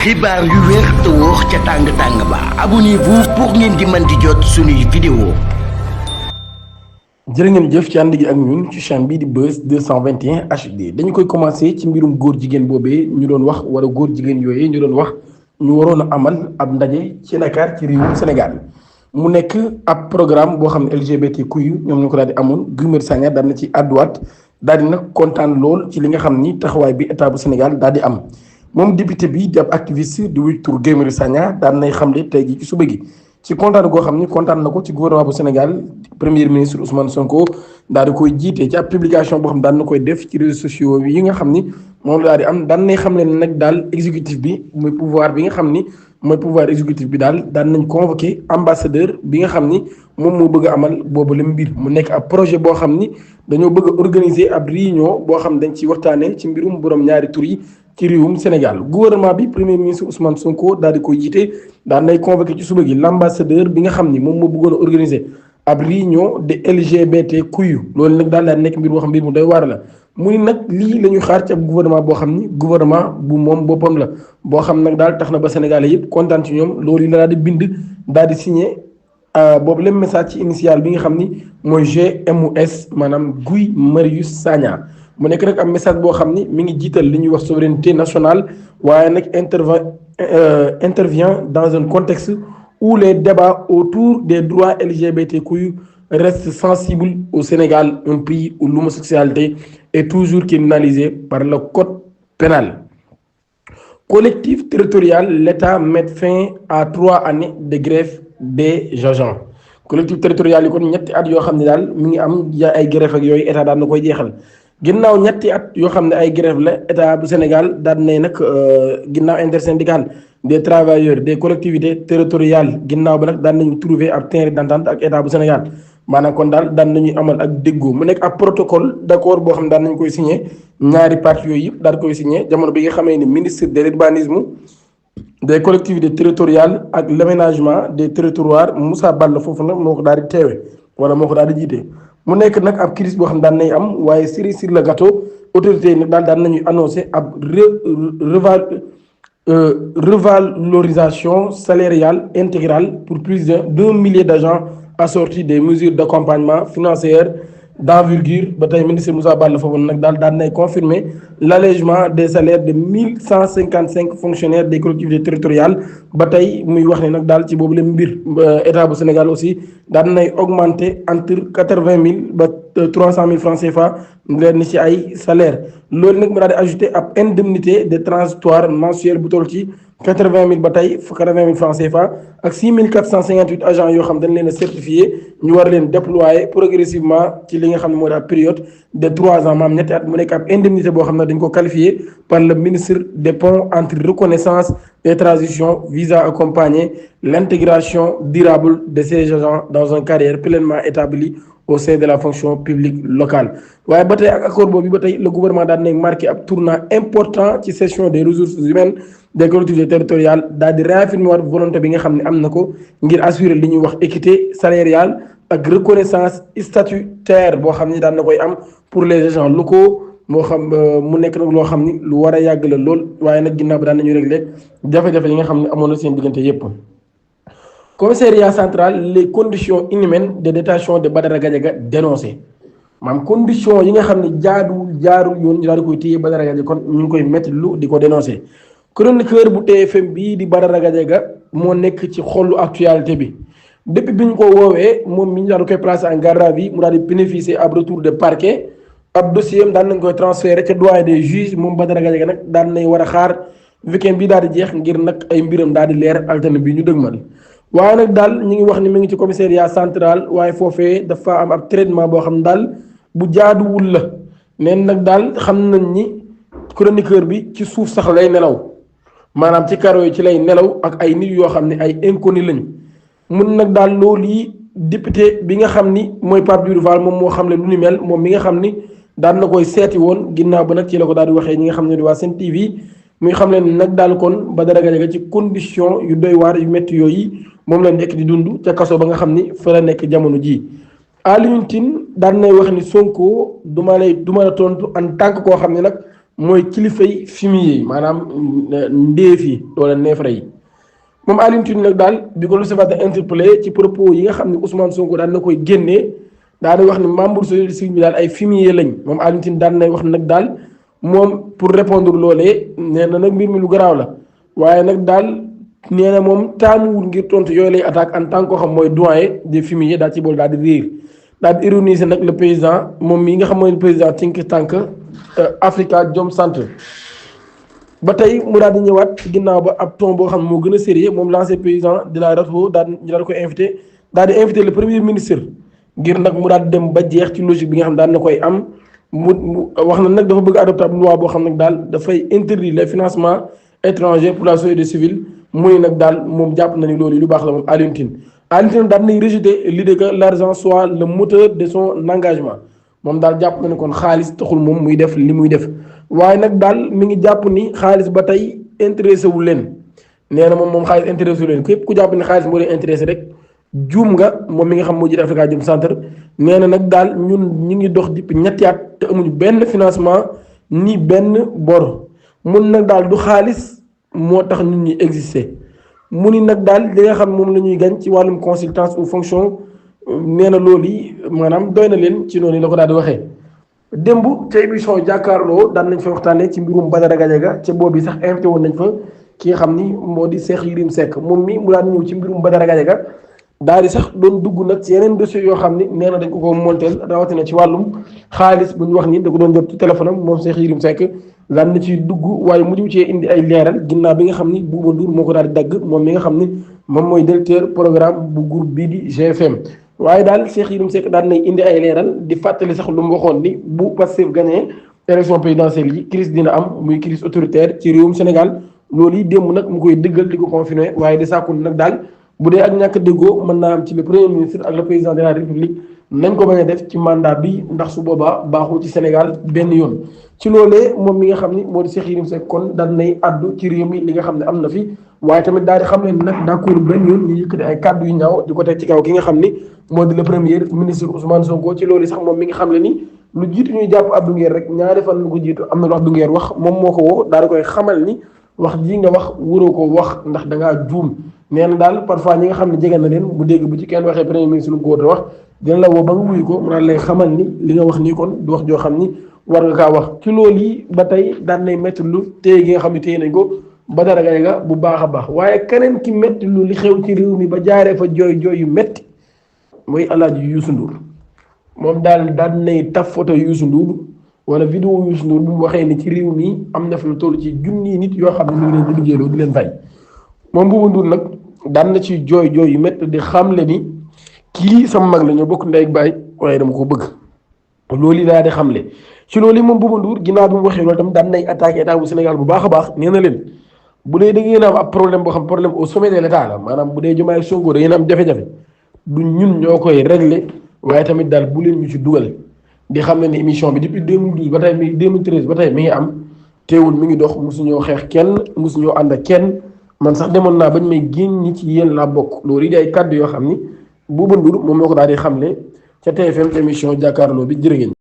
xibaar yu wér te wóor ca tàng-tàng ba abonnez-vous pour ngeen di mën di jot suñuy vidéo. jërë ngeen jëf ci ànd gi ak ñun ci chaîne bii di Buzz 221 HD dañu koy commencé ci mbirum góor jigéen boobee ñu doon wax wala góor jigéen yooyu ñu doon wax ñu waroon a amal ab ndaje ci Dakar ci réewum Sénégal mu nekk ab programme boo xam ne LGBTQ ñoom ñu ko daal di amoon Guy Marius Sagna daal na ci àdduwaat daal di nag kontaan lool ci li nga xam ni taxawaay bi état bu Sénégal daal di am. moom député bi di ab activiste di wuy tur Guy Marius Sagna daan nay xamle tey jii ci suba gi ci kontaan goo xam ni kontaan na ko ci gouvernement bu Sénégal premier ministre Ousmane Sonko daal di koy jiite ci ab publication boo xam daan na koy def ci réseaux sociaux yi nga xam ni moom la daal di am daan nay xamle ne nag daal exécutif bi mooy pouvoir bi nga xam ni mooy pouvoir exécutif bi daal daan nañ convoqué ambassadeur bi nga xam ni moom moo bëgg a amal boobu la mbir mu nekk ab projet boo xam ni dañoo bëgg a organiser ab réunion boo xam dañ ci waxtaanee ci mbirum borom ñaari tur yi ci réewum Sénégal gouvernement bi premier ministre Ousmane Sonko daal di koy jiite daan nay convoqué ci suba gi l' ambassadeur bi nga xam ni moom moo bëggoon a organiser ab réunion de LGBTQ loolu nag daal nekk mbir boo xam mbir mu doy waar la mu ni nag lii la ñu xaar ci ab gouvernement boo xam ni gouvernement bu moom boppam la boo xam nag daal tax na ba Sénégalais yëpp kontaan ci ñoom loolu yi la daal di bind daal di signé boobu leen message ci initial bi nga xam ni mooy GMS maanaam Guy Marius Sagna mu nekk nag am message boo xam ni mi ngi jiital li ñuy wax souveraineté nationale waaye nag intervient dans un contexte où les débats autour des droits LGBTQ restent sensibles au Sénégal, un pays où l'homosexualité est toujours criminalisée par le code pénal. Collectif territorial, l'État met fin à 3 années de grève des agents. Collectif territorial yi kon ñetti at yoo xam ne daal mi ngi am ay grève ak yooyu état daal na koy jeexal. ginnaaw ñetti at yoo xam ne ay grève la état bu Sénégal daan nay nag ginnaaw intersyndical des travailleurs des collectivités territoriales ginnaaw ba nag daan nañu trouver ab terrain d'entente ak état bu Sénégal maanaam kon daal daan nañuy amal ak déggoo mu nekk ab protocole d'accord boo xam ne daan nañu koy signé ñaari parties yooyu yëpp daal koy signé jamono bi nga xamee ne ministre de l'urbanisme des collectivités territoriales ak l'aménagement des territoires Moussa Balla foofu nag moo ko daal di teewe wala moo ko daal di jiite. mu nekk nag ab crise boo xam daan nay am waaye cerise sur le gâteau autorités yi nag daan nañuy annoncé ab revalorisation salariale intégrale pour plus de 2 milliers d'agents assortis des mesures d'accompagnement financières d'envergure ba tey ministre Moussa Balla foofu nag daan nay confirmer l'allègement des salaires de 1155 fonctionnaires des collectivités territoriales ba tey muy wax ne nag daal ci boobu la mbir état bu Sénégal aussi daan nay augmenter entre 80 000 ba 300 000 francs CFA leen ci ay salaire loolu nag mu daal di ajouter ab indemnité de transitoire mensuel bu toll ci 80 000 ba tey 80 000 francs CFA ak 6 458 agents yoo xam dañ leen a certifié ñu war leen déployer progressivement ci li nga xam ne moo di ab période de 3 ans maam ñetti at mu nekk ab indemnité boo xam ne dañ ko qualifié par le ministre des Ponts entre reconnaissance et transition visant à accompagner l'intégration durable de ces agents dans une carrière pleinement établie au sein de la fonction publique locale waaye ba tey ak accord boobu ba tey le gouvernement daan nañ marqué ab tournant important ci gestion des ressources humaines des collectivités territoriales daal di réaffirmer waat volonté bi nga xam ne am na ko ngir assurer li ñuy wax équité salariale ak reconnaissance statutaire boo xam ni daan na koy am pour les agents locaux moo xam mu nekk nag loo xam ni lu war a yàgg la lool waaye nag ginnaaw bi daan nañu régler jafe-jafe yi nga xam ne amoon na seen diggante yépp commissariat central les conditions inhumaines de détention de Badara Gadiaga dénoncé maanaam condition yi nga xam ne jaarul yoon ñu daal di koy téye Badara Gadiaga kon ñu ngi koy métti lu di ko dénoncé chroniqueur bu TFM bii di Badara Gadiaga moo nekk ci xolu actualité bi depuis bi ñu ko woowee moom mi ñu daal di koy placé en garde à vue mu daal di bénéficier ab retour de parquet ab dossier am daan nañ koy transféré ca doyen des juges moom Badara Gadiaga nag daan nay war a xaar weekend bi daal di jeex ngir nag ay mbiram daal di leer altine bi ñu dëgmal waaye nag daal ñu ngi wax ni mi ngi ci commissariat central waaye foofee dafa am ab traitement boo xam ne daal bu jaaduwul la neen nag daal xam nañ ni chroniqueur bi ci suuf sax lay nelaw maanaam ci karo yi ci lay nelaw ak ay nit yoo xam ne ay inconnu lañu mun nag daal loolu yi député bi nga xam ni mooy Pape Djibril Fall moom moo xam ne lu ni mel moom mi nga xam ni daan na koy seeti woon ginnaaw ba nag ci la ko daal di waxee ñi nga xam ne di waa Sen TV muy xam leen nag daal kon Badara Gadiaga ci condition yu doy waar yu métti yooyu moom la nekk di dund ca kaso ba nga xam ni fa la nekk jamono ji Alioune Tine daan nay wax ni Sonko duma la tontu en tant que koo xam ne nag mooy kilifay fumier yi maanaam ndéef yi wala neefere yi moom Alioune Tine nag daal bi ko l'Observateur interpellé ci propos yi nga xam ne Ousmane Sonko daan na koy génnee daa di wax ni membre société civile bi daal ay fumier lañ moom Alioune Tine daan nay wax nag daal moom pour répondre loolee nee na nag mbir mi lu garaaw la waaye nag daal nee na moom taamuwul ngir tontu yooyu lay attaque en tant que xam mooy doyen des fumiers daal ci bool daal di riir daal di ironiser nag le président moom mii nga xam mooy le président think tank Africa Jom Center ba tey mu daal di ñëwaat ci ginnaaw ba ab ton boo xam ne moo gën a sérieux moom l'ancien président de la RATP daal koy invité daal di invité le premier ministre ngir nag mu daal di dem ba jeex ci logique bi nga xam daal na koy am mu wax na nag dafa bëgg adopter ab loi boo xam nag daal dafay interdire les financements étrangers pour la société civile muy nag daal moom jàpp na ni loolu lu baax la moom Alioune Tine daal nay rejeter l'idée que l'argent soit le moteur de son engagement moom daal jàpp na ni kon xaalis taxul moom muy def li muy def waaye nag daal mi ngi jàpp ni xaalis ba tey intéressé wu leen nee na moom xaalis intéressé wu leen képp ku jàpp ni xaalis moo leen intéressé rek juum nga moom mi nga xam moo jiite Africa Jom Center nee na nag daal ñun ñi ngi dox depuis ñetti at te amuñu benn financement ni benn bor mun nag daal du xaalis moo tax ñun ñuy exister mu ni nag daal li nga xam moom la ñuy gañ ci wàllum consultance ou fonction nee na loolu yi maanaam doy na leen ci noonu la ko daal di waxee. démb ca émission jàkkaarloo daan nañ fa waxtaanee ci mbirum Badara Gadiaga ca boobu sax invité woon nañ fa ki nga xam ni moo di Cheikh Yérim Seck moom mi mu daan ñëw ci mbirum Badara Gadiaga daal di sax doon dugg nag ci yeneen dossiers yoo xam ni nee na dañ ko monteel rawatina ci wàllum xaalis bu ñu wax ni da ko doon jot ci téléphone am moom Cheikh Yérim Seck daan na ciy dugg waaye mujj cee indi ay leeral ginnaaw bi nga xam ni Bouba Ndour moo ko daal di dagg moom mi nga xam ni moom mooy directeur programme bu groupe bii di GFM. waaye daal Cheikh Yérim Seck daan nay indi ay leeral di fàttali sax lu mu waxoon ni bu Pastef gagné élection présidentielle yi crise dina am muy crise autoritaire ci réewum Sénégal loolu yi démb nag mu koy dëggal di ko confirmé waaye di sàkkul nag daal bu dee ak ñàkk déggoo mën naa am ci le premier ministre ak le président de la république nañ ko bañ a def ci mandat bi ndax su boobaa baaxul ci Sénégal benn yoon. ci loolee moom mi nga xam ni moo di Cheikh Yérim Seck kon daan nay addu ci réew mi li nga xam ne am na fi waaye tamit daal di xam ne nag d'accord benn yoon ñu yëkkati ay kàddu yu ñaaw di ko teg ci kaw ki nga xam ni moo di le premier ministre Ousmane Sonko ci loolu sax moom mi nga xam ne ni lu jiitu ñuy jàpp Abdou Nguer rek ñaari fan lu ko jiitu am na lu Abdou Nguer wax moom moo ko woo daal di koy xamal ni wax ji nga wax waroo ko wax ndax da ngaa juum nee na daal parfois ñi nga xam ne jege na leen mu dégg bu ci kenn waxee premier ministre lu ko war a wax dina la woo ba nga wuyu ko mu naan lay xamal ni li nga wax nii kon du wax joo xam ni war nga kaa wax ci loolu yi ba tey daan nay métti lu téye gi nga xam ne téye nañ ko Badara Gadiaga bu baax a baax waaye keneen ki métti lu li xew ci réew mi ba jaaree fa jooy yu métti mooy Alaaji Youssou Ndour moom daal daan nay taf photo Youssou Ndour wala vidéo Youssou Ndour bu mu waxee ni ci réew mi am na fi lu toll ci junni nit yoo xam ne ñu ngi leen di liggéeyloo di leen fay moom Bouba Ndour nag daan na ci jooy yu métti di xamle ni kii sama mag la ñoo bokk ndey ak baay waaye dama ko bëgg loolu daal di xamle ci loolu moom Bouba Ndour ginnaaw bi mu waxee loolu tam daan nay attaqué état bu Sénégal bu baax a baax nee na leen bu dee da ngeen am ab problème boo xam problème au sommet de l'état la maanaam bu dee Diomaye Sonko da ngeen am jafe-jafe du ñun ñoo koy régler waaye tamit daal bu leen ñu ci dugal di xam ne ni émission bi depuis 2012 ba tey mi 2013 ba tey mi ngi am teewul mi ngi dox mosuñoo xeex kenn mosuñoo ànd ak kenn man sax demoon naa bañ may génn ñi ci yéen laa bokk loolu yi di ay kàddu yoo xam ni Bouba Ndour moom moo ko daal di xamle ca TFM émission jàkkaarloo bi jërë ngeen